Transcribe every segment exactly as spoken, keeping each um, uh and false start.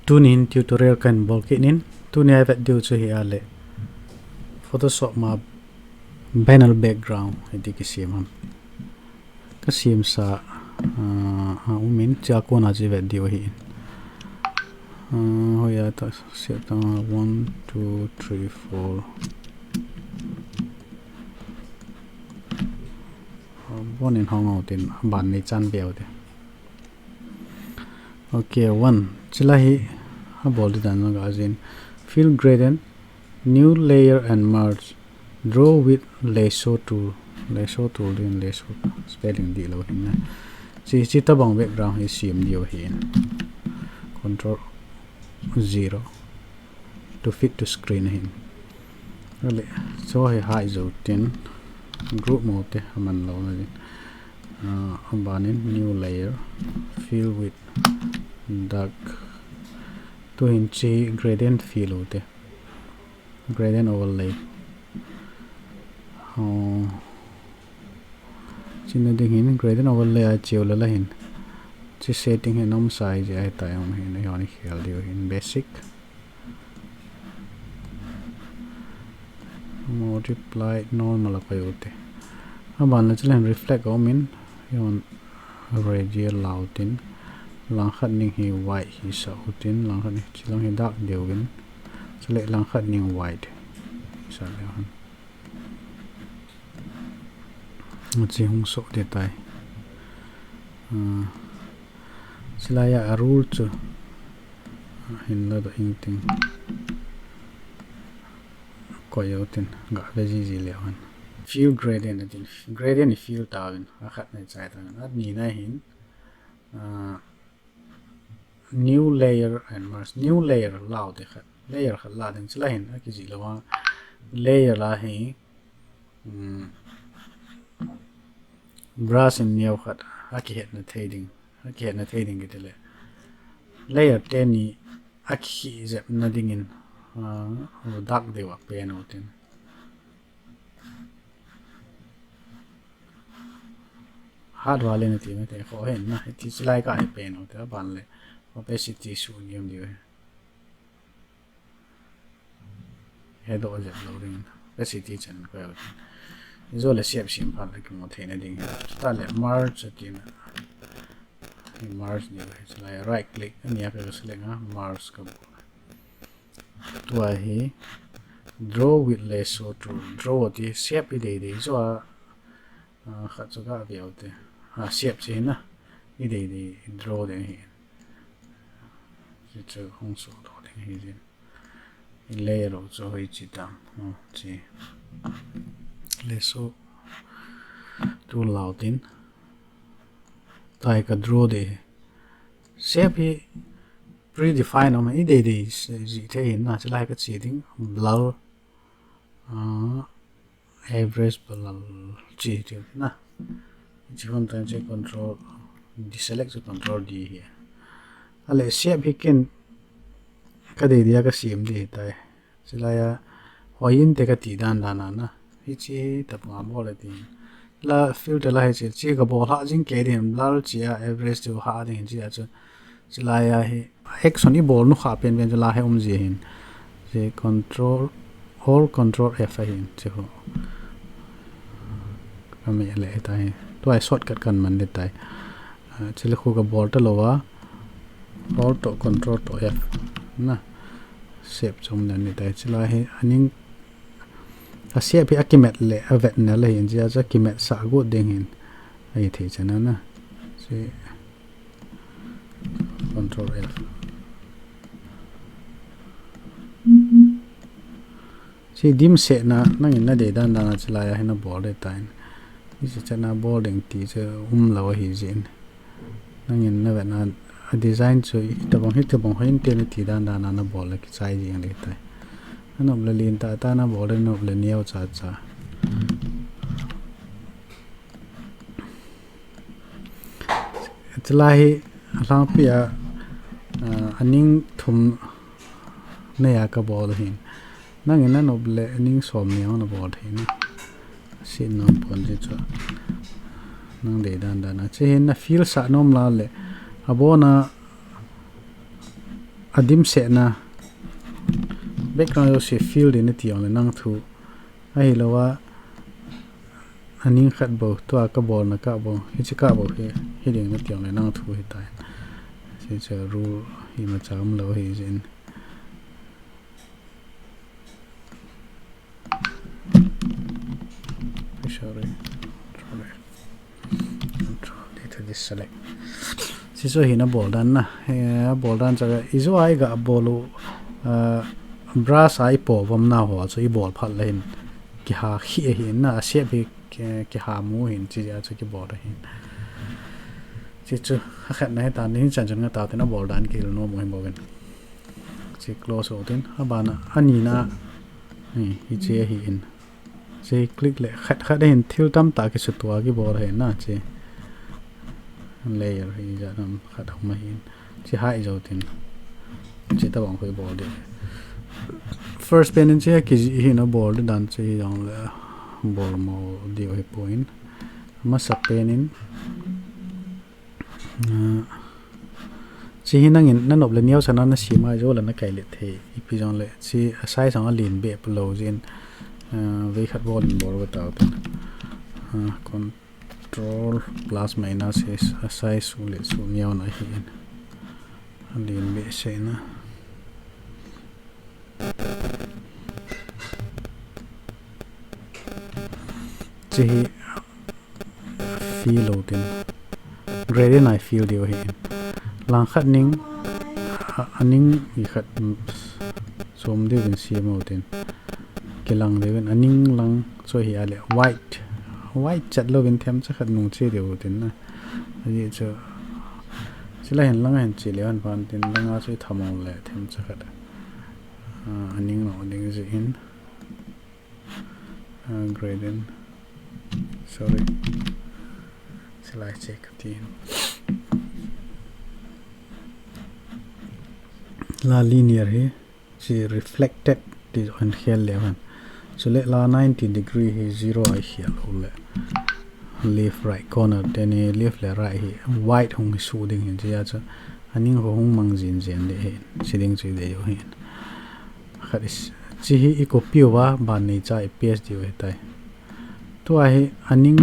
Tunin tutorial kan bol kit in, tuni a vet diu chu hi a le Photoshop ma banner background hi ti kisem ham. Ka semsa, ah, a um in, chia kona chi vet diu hi. Ah, hoiya ta, set ta one, two, three, four. Ah, bon in hong au tin, ban nei chan veu te. Okay, one. Chila hi a bol di dan ga jin. Fill gradient, new layer and merge. Draw with lasso tool. Lasso tool din lasso spelling di lo hin na. Chi, chi tabang background hi sem diu hin. Control zero. To fit to screen hin. Ale, so hi hai zo tin group mode te aman lo na din. Ah, abanin new layer, fill with dark. Tu hin chi gradient fill u te. Gradient overlay. Oh. China ding hin gradient overlay a cheu la la hin. Chi setting hin om sai je ai tai om hin, yon khel diu hin basic. Multiply normal a kai u te. Aban la chila hin reflect om in, yon radial lau tin. Langkhat ning hi white hi sa u tin, langkhat ning chilang hi dark diu in. Chule langkhat ning white hi sa le han. Chi hung so te tai. Ah, chila ya a rule chu. Hin la do in ting. Ko yo tin ga ve ji ji le han. Fill gradient a tin. Gradient fill ta in. A khat nei chai ta in. A ni na hin. Ah, new layer and merge. New layer lau te khat. Layer khat la ding chila hin. A ki ji lo wa. Layer la hi. Um, brush in neo khat. A ki het na thei ding. A ki het na thei ding ki te le. Layer te ni a ki jep na ding in. Ah, dark diu a pen u tin. Hat wa le na ti me te ko hen na. Ti chilai ka he pen u te ban le. Opacity su ni um diu he. He do jep lo ding. Opacity chan ko yo. Zo le siap sim phat le ki mo thei na ding. Ta le merge ti na. Merge ni he. Chilai right click. Ani a ka select a merge ka. Tua hi draw with lasso tool. Draw ti siap i dei dei zo a, ah, khat chu ga veu te. Ah, siap chi na. I dei dei draw dei hi. Chi chu hung so do dei hi. I layer chu hoi chi tam. Oh, chi. Lasso tool lau tin. Tai ka draw dei. Siap hi predefine om i dei dei ji thei hin na, chilai ka chi ding blur, ah, average blur chi ti na. Chi hon tan chi control, deselect chu control D hi. Ale siap hi ken ka dei dia ka sem di tai. Chilai a, hoi in te ka ti dan dan a na. Hi chi hi ta pa bol le ti. La filter la hi chi, chi ka bol ha jing ke din, blur chi a, average chu ha ding chi a chu. Chilai a hi, action i bol nu kha pen pen chu la hi um ji hin. Chi control, all control F a hin, chi ho. Ka me le ta hi. Tua shortcut kan man le tai. Ah, chile khu ka bol ta lo a. Alt to control to F. Na. Shape chom le ni tai chila hi. Aning a shape hi a kimet le a vet na le hin jia cha kimet sa gu ding hin. Ai thei chana na. Si control F. Si dim se na, nangin na dei dan dan a chilai a hin a bol dei tain. Hi si chana bol ding ti chu um lo hi jin. Nangin na vet na a design chu hi tabang hi tabang hin te na ti dan dan a na bol le kichai jing le tai. Anop le lin ta ta na bol le nop le niau cha cha. Chilai hi a lhangpi a, ah, aning thum nei a ka bol hin. Nangin na nop le aning som ni na bol thei na. Si nom pon ji chu. Nang dei dan dan a. Chi hin na fill sa nom la le. A bona a dimset na background jouse fill ding nati jongle nang thu. Ahilouva, a ning khat bou, tua ka bolna kah bou, hiche kah bou hi, hi ding nati jongle nang thu hitai. Hiche rule hi imacha umlou ahi jeh in. Sorry. Control D to deselect. Hiche chu hi na bol dan na. Eh, bol dan chu i jo a i ga bol u, ah, brush a i po vom na ho chu i bol phat le hin kiha khi ahi na, a shape hi ki, kiha mu hin chi a chu kibol ahi. Hiche chu a khat na hi tan hin chan chun nga ta te na bol dan kihil nom u hi bou vin. Hiche close u tin, a ban a, a ni na, hi, hiche ahi in. Hiche click le khat khat hin thil tamtah kisutua kibol ahi na hiche. Layer hi jat ham khat um ahi in. Hiche hide jou tin. Hiche tabang khu i bol ding. First pen in hiche kijih hi na bol ding dan hiche hi jongle bol mo diu hi poi. Masa pen in. Ah, hiche hi nangin na nop le neocha na na sem a, jou le na kai let thei. Ipi jongle, hiche a size jong a len beh lou jeh in, ah, vei khat bol in bol u tau tin. Ah, control plus minus hi a size u le su neo na hi in. A len beh se na. Hiche hi fill u tin. Gradient a i fill diu ahi in. Lang khat ning, a, a ning i khat, mm, som diu vin sem u tin. Kilang diu vin a ning lang chu hi a le white. White chat lou vin themcha khat nung che diu tin na. Ajeh chu. Hiche la hin lang a hin che leu hen pha tin lang a chu i tham u le themcha khat. Ah, a ning lo ding jeh in. Ah, gradient. Sorry. Hiche la check tin. La linear hi. Hiche reflected ti chu hin khel leu hen. Chule la ninety degree hi zero a i khel u le. Left right corner te ni left le right hi white hung hi su ding hin hiche a chu. A ning ho hung mang jin jin ding hin. Hiche ding chu i dei u hin. Khat is, hiche hi i copy uva, ban neicha i paste diu ahitai. Tua hi a ning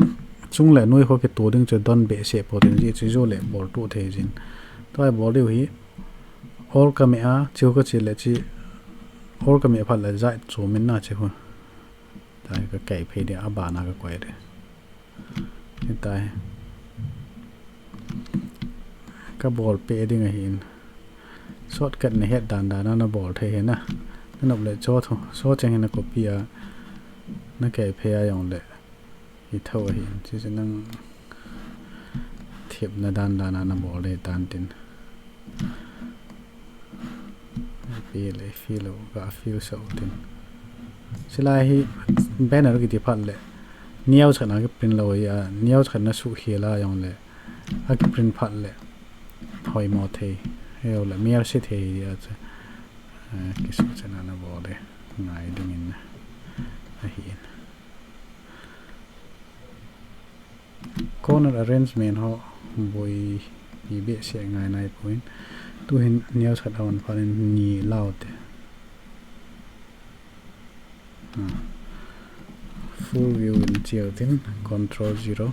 chung le noi ho kitoh ding chu don behseh pou tin hiche chu jou le bol tuh thei jin. Tua hi bol diu hi, all ka meh a, hiche ho ka che le hiche, all ka meh phat le jat chu min na hiche ho. Tua hi ka kai phei ding a ban a ka koi ding. Hitai. Ka bol peh ding ahin. Shortcut na het dan dan a na bol thei ahi na. Na nop le cho tho, cho cheng hi na copy a. Na kai phei a jong le. Hi tho ahin. Hiche chu nang thepna dan dan a na bol le tan tin. Fill le, fill u, ka fill sah u tin. Hiche lai hi banner kiti phat le. Neocha na kiprint lou hi a, neocha na suhkhel a jong le. A kiprint phat le. Hoimo thei. Heo le, mial se thei a chu. Eh, kisuhchat na na bol le. Ngai ding in. Ahi in. Corner arrangement ho boi pi behseh ngai nai poi. Tuhin neocha a hon phat in ni lau te. Ah. Full view in cheu tin control zero.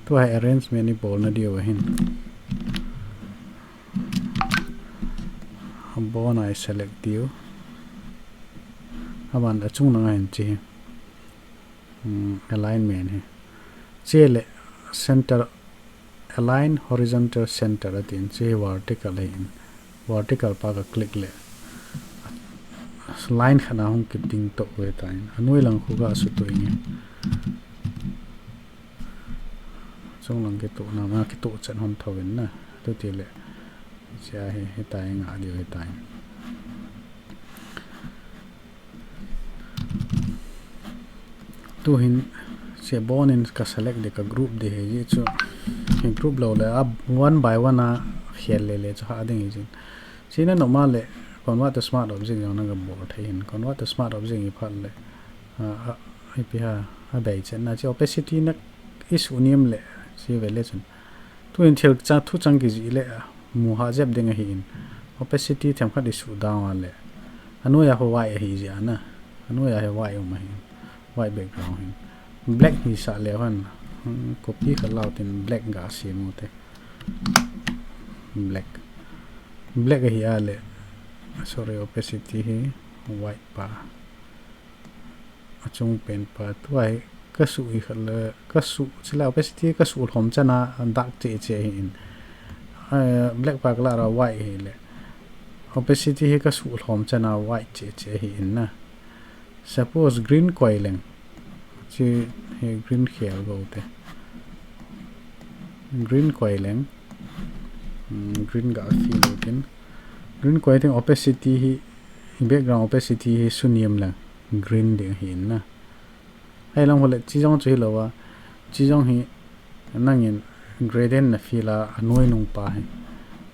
Tua hi arrangement i bolna diu ahin. Abon a i select diu. Aban achung langa hin che hi. Hmm, alignment hi. Che le center, align horizontal center atin, che hi vertical ahin. Vertical pa ka click le. Line khat na hung kiding toh ve tan. Anoi lang khu ka sutoh inge. Chung lang kitoh na, ma kitoh chan hon tho in na. Tu ti le. Hiche a hi, hitai nga diu hitai. Tuhin, hiche bon in ka select ding ka group ding ahi chu. Hi group lou le, a one by one a khel le le chu ha ding ahi jin. Hiche na nop ma le, convert to smart object jong na ka bol thei hin. Convert to smart object i phat le, a, a, ipi ham, a bei chen na hiche opacity na i suh niam le, hiche ve le chun. Tuhin thil chang, thu chang kijih le, mu ha jep ding ahin. Opacity themkhat isuh down a le. Anoiya ho white ahi jeh a na. Anoiya hi white um ahi. White background hi. Black hisah le hon. Hmm, copy khat lau tin black gasem u te. Black. Black ahi a le. Sorry, opacity hi white pa. Achung pen pa tua hi kasuh hi khat le, kasuh, chule opacity kasuh lhom chan a dark cheh cheh ahi in. Eh, black pa kalah ra white hi le. Opacity hi kasuh lhom chan a white cheh cheh ahi in na. Suppose green koi leng. Chi hi green khel go te. Green koi leng. Hmm, green ga fill u tin. Green koi tin opacity hi, background opacity hi suniam leng. Green ding ahi in na. Ahi lang hole, chi jong chu hilou a. Chi jong hi, nangin gradient na fill a, anoi nung pa hi.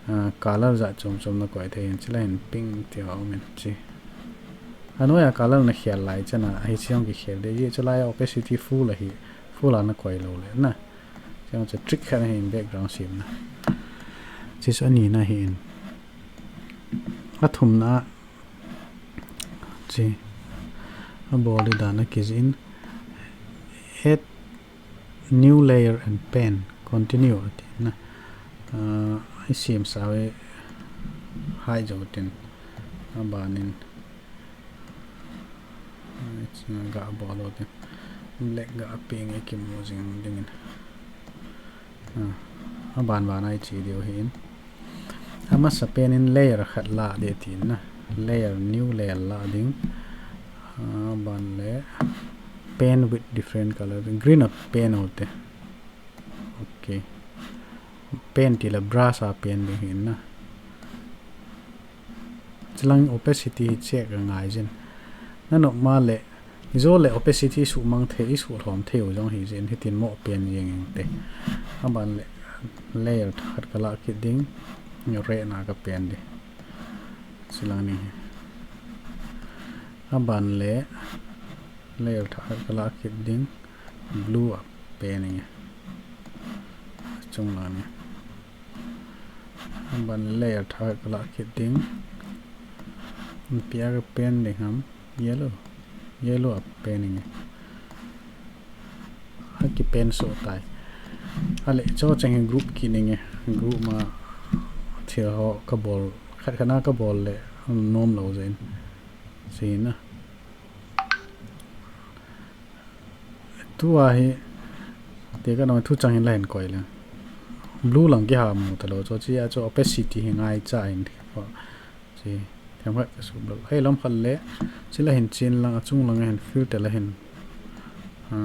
Ah, color jat chom chom na koi thei hin, chule hin pink ti a um in chi. Anoiya color na khel lai chan a, ahi chi jong kikhel ding, chi lai opacity full ahi, full a na koi lou le na. Chi jong chu trick khat ahi in background sem na. Chi chu ani na ahi in. Athum na, chi. Abol di dan a kijih in. Add new layer and paint. Continue ati na. Ah, i sem sa ve hai jo tin. Abanin. Ah, ga bol u tin. Black ga pink e kimu jing dingin. Ah, aban ban a i chi diu ahi in. Amasa pen in layer khat la ding tin na. Layer, new layer la ding. Aban le paint with different color. Green a paint u te. Okay. Paint ti le brush a paint ding ahi in na. Chilang opacity hi check a ngai jin. Na nop ma le, ijo le opacity suh mang thei, isuh lhom thei u jong hi jin, hitin mo pen jeng eng te. Aban le, layer khat ka lah kit ding, red na ka pen di. Chilang ni. Aban le, layer khat ka lah kit ding, blue a pen nge. Chung lang nge. Aban layer thah ka lah kit ding. Ipi a ka pen ding ham. Yellow. Yellow a pen nge. Aki pen so tai. Ale cho chang group kit nge. Group ma thil ho ka bol. Khat khat na ka bol le nom lou jin. Sina. Tua hi, te ka nong thu chang hin la hin koi le. Blue lang kiha mu ta lou, cho chi a cho opacity hi ngai cha hin. Chi, themkhat ka su blur. Hei lam khat le, chi la hin chin lang, achung lang hin filter la hin. Ha.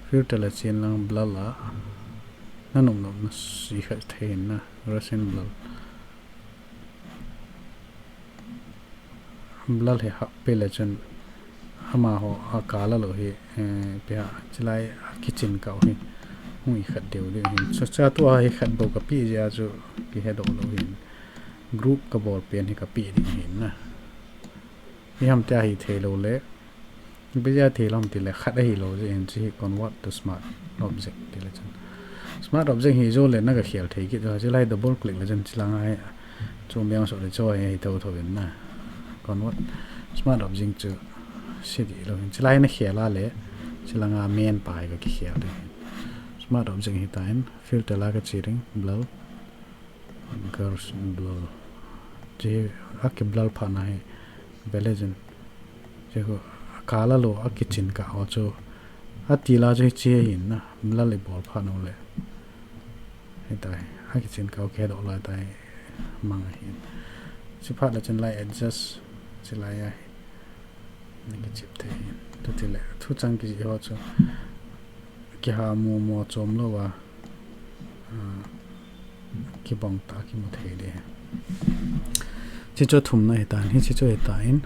Filter la chin lang blur la. Na nom nom na si khat thei hin na, Russian blur. Blur hi hah peh le chun amaho a color lou hi, eh, ipi ham, chilai a kichin kah u hi hung i khat deu deu hin. Chu cha tua hi khat bou ka pe jeh a chu kihe doh lou hin. Group ka bol pen hi ka pe ding hin na. Ipi ham tia hi thei lou le. Ipi jeh a thei lou ham ti le khat ahi lou jeh hin chu hi convert to smart object ti le chun. Smart object hi jou le na ka khel thei kit, chilai double click le chun chilang a hi. Chu miang so le cho hi thotho in na. Convert smart object chu si di lou hin. Chilai na khel a le. Chilang a main pa hi ka kikhel ding. Smart object hi ta in filter la ka chi ding blur. Curves blur. Chi a ki blur phat na hi. Bele jin. Chi ko a color lou a kichin kah u chu. A ti la chu hi chi hin na. Blur i bol phat u le. Hitai, a kichin kah u kihe doh lai tai mang ahin. Chi phat le chun lai adjust, chilai a hi. Na kichip thei hin. Tuti le, thu chang kijih ho chu. Kiha mu mo chom lou a. Ah, kibang ta kimu thei de. Chi chu thum na hi tan, hi chi chu hi ta in.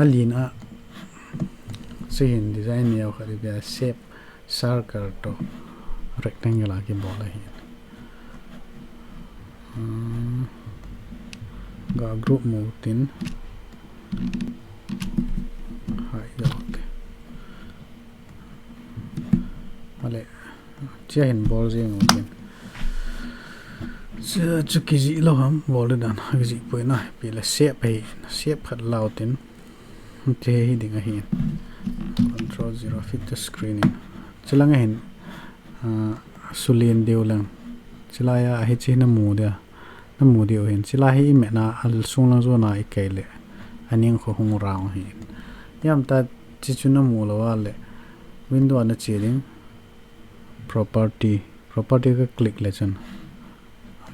A lin a. Chi hin design neo khat i bia shape. Circle to rectangle a kibol ahi. Hmm. Ga group mu tin. Hai, okay. Ale, chia hin bol jeng u tin. Chu, chu kijih lou ham, bol le dan, kijih poi na, pi le shape hi, shape khat lau tin. Che hi ding ahi. Control zero, fit to screen in. Chilang hin, ah, sulen deu lang. Chilai a, hichi na mu dia. Na mu diu hin. Chilai hi i metna, a sung lang jona i kei le. A ning khu hung round hi. Yam ta chi chu na mu lou a le. Window a na che ding. Property. Property ka click le chun.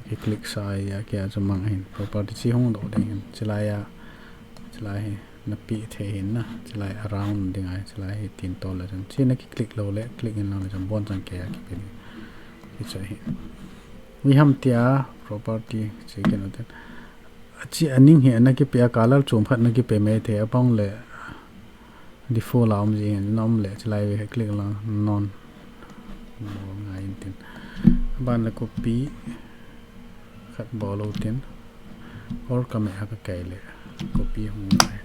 Ki click sa a, ki a chu mang hin. Property chi hung doh ding hin. Chilai a. Chilai hi. Na pi thei hin na. Chilai a round ding a. Chilai hi tin tol le chun. Chi na ki click lou le. Click in lou le chun. Bon chang ke a ki pi ding. Ki chu hi. Ui ham tia. Property. Chi ki no ten. Chi a ning hi na ki pe a color chom khat na ki pe mai thei a pang le. Default a um ji hin na um le chilai ve click la none. Ngai in tin. Ban le copy khat bol lou tin. Or ka me a ka kei le copy hung ngai.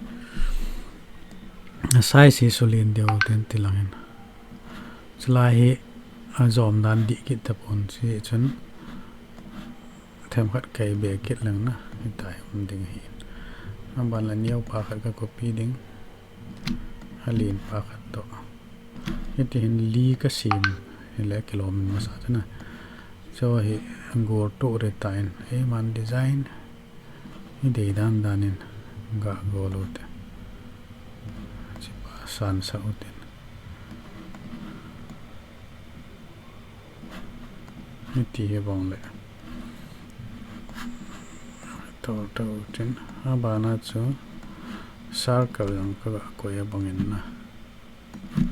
Size hi sulen deu tin tilang hin. Chilai hi a jom dan di kit ta pon si chun. Them khat kei be kit lang na. Hitai um ding hi. Aban la neo pa khat ka copy ding. Halin pa khat to. Hiti hin li ka sim. Hi le kilom masa ta na. So hi gor to re ta in. Ei man design. Hi dei dan dan in. Ga gol u te. Chi pa san sa u te. Hiti hi bang le. Thor thor u tin. Abana chu circle jong ka ga koi a bang in na.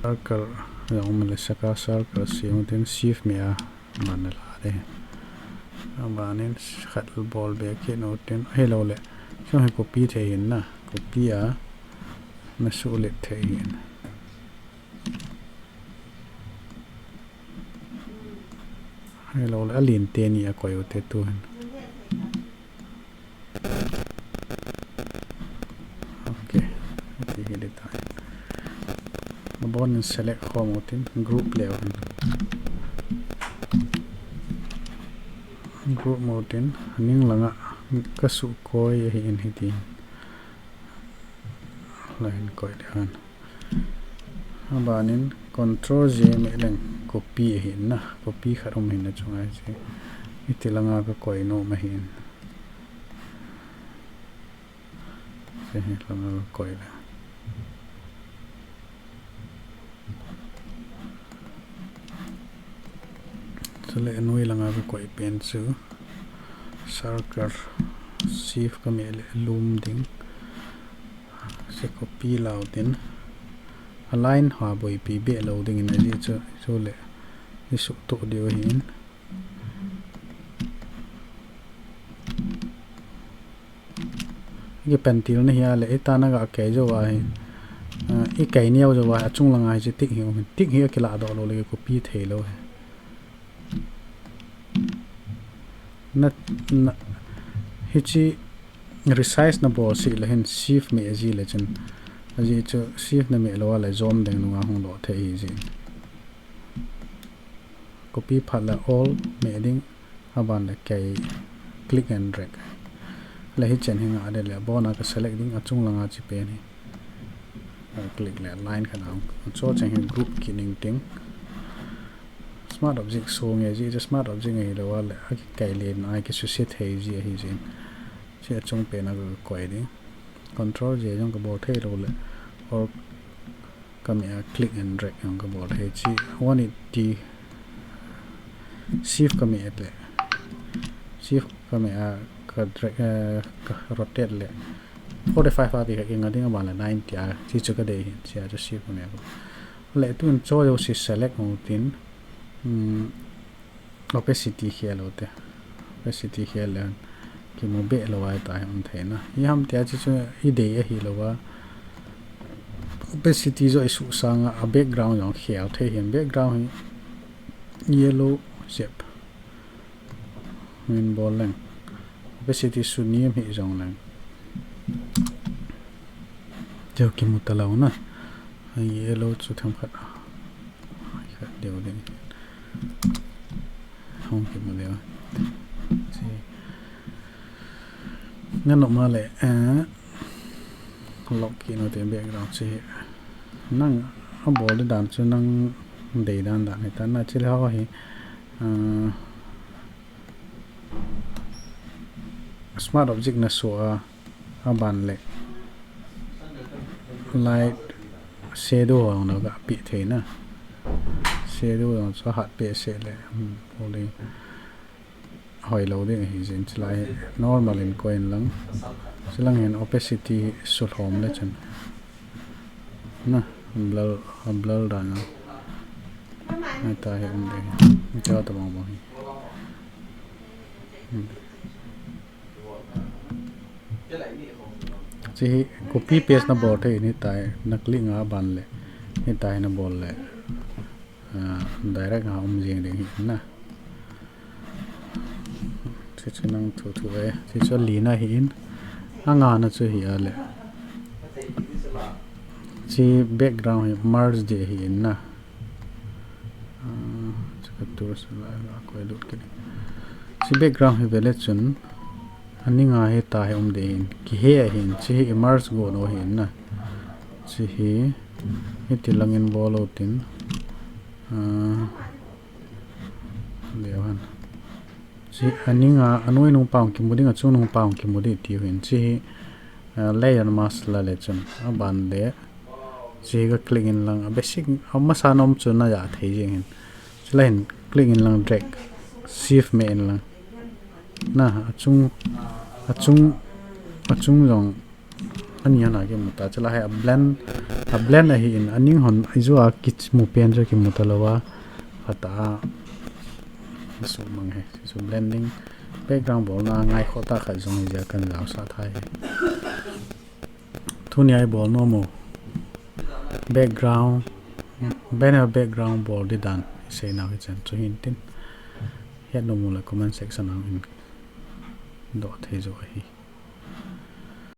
Circle jong um le saka circle si u tin shift me a man la de. Abanin khat bol be kit u tin. Hello le. Chung hi copy thei hin na. Copy a. Na su le thei hin. Hello le, alin te ni a koi u te tu hin. Okay. Ti hi le ta. Abon in select khom u tin group le hin. Group mo tin ning langa ka su koi hi in hi ti. La hin koi le hin. Abanin control J me leng copy ahin na, copy khat um hin na chunga hi. Iti langa ka koi nom ahin. Che hi langa ka koi le. Chule anoi langa ka koi pen chu circle shift ka me le lum ding. Se copy lau tin. A line ha boipi be lo ding in aji chu, chule i su to diu hin. Ki pen til na hi a le, i ta na ga kei jo wa hi. Ah, i kei niau jo wa, a chung langa hi chi tik hi um hin. Tik hi a kila do lo le copy thei lo hi. Na, na, hi chi resize na bol si le hin shift me a ji le chin. A ji chu shift na me lo a le zom deng nunga hung lo thei hi ji. Copy phat le all me ding, aban le kei click and drag. Le hi chen hi nga de le bona ka select ding a chung langa chi pen hi. Ka click le line khat ang. Cho chen hi group ki ning ting. Smart object so nge ji, smart object nge lo le a ki kai le na ki su se thei ji hi ji. Chi a chung pen a ka koi ding. Control J jong ka bol thei lo le. Or ka me a click and drag jong ka bol thei chi. One eighty shift ka me a le. Shift ka me a ka drag, eh, ka rotate le. Forty-five a ti ka inga ding a ban le ninety a. Chi chu ka dei hin. Chi a chu shift ka me a. Le tun cho jo si select u tin. Hmm. Opacity khel u te. Opacity khel le ki mu be lo ai ta hi um thei na. I ham tia chi chu i dei ahi lo a. Opacity jo i su sanga a background jong khel thei hin background hi yellow zep. Min bol leng. Opacity su niam hi jong leng. Teo ki mu ta lo na. Yellow chu tham khat. Khat deu ding. Hong ki mu deu. Chi. Ngan nok ma le, eh, lock kit nau te background chu hi. Nang a bol di dan chu nang dei dan dan hi ta na, chule ho hi, eh, smart object na so a, a ban le light shadow ho na ga pi thei na. Shadow ho chu hat pe se le, hmm, poli. Hoi lo ding ahi jin, chulai hi normal in koi in lang. Chulang hin opacity hi sulhom le chun. Na, blur, a blur dan a. Na ta hi um ding. Ni ta ta bang bang hi. Hmm. Chi hi copy paste na bol thei ni tai, na click nga ban le. Ni tai na bol le. Ah, direct a um jing ding hi na. Chi chu nang thu thu e. Chi chu a li na hi in. A nga na chu hi a le. Chi background hi merge di hi in na. Ah, chu ka tur sa la la koi lut ke. Chi background hi ve le chun. A ni nga hi ta hi um di hi in. Ki he a hi in. Chi hi merge go no hi in na. Chi hi. Hiti lang in bol lo tin. Ah, leo han. Chi a ni nga, a noi nung pang kimu ding, a chung nung pang kimu di ti hin. Chi hi, ah, layer mask la le chun. A ban le. Chi hi ka click in lang. A basic, a masa nom chu na ya thei jing hin. Chi la hin click in lang drag. Shift me in lang. Na, a chung, a chung, a chung jong. Ani ana kimu ta, chule hi a blend, a blend ahi in, a ning hon, i ju a kimu pen chu kimu ta lo a, a ta a, su mang he, su blending, background bol na ngai kho ta kha jong hi ja kan lau sa thai he. Thu ni ai bol no mo. Background, banner background bol di dan, sei na hi chan chu hin tin. Het no mo le comment section a in do thei jo ahi.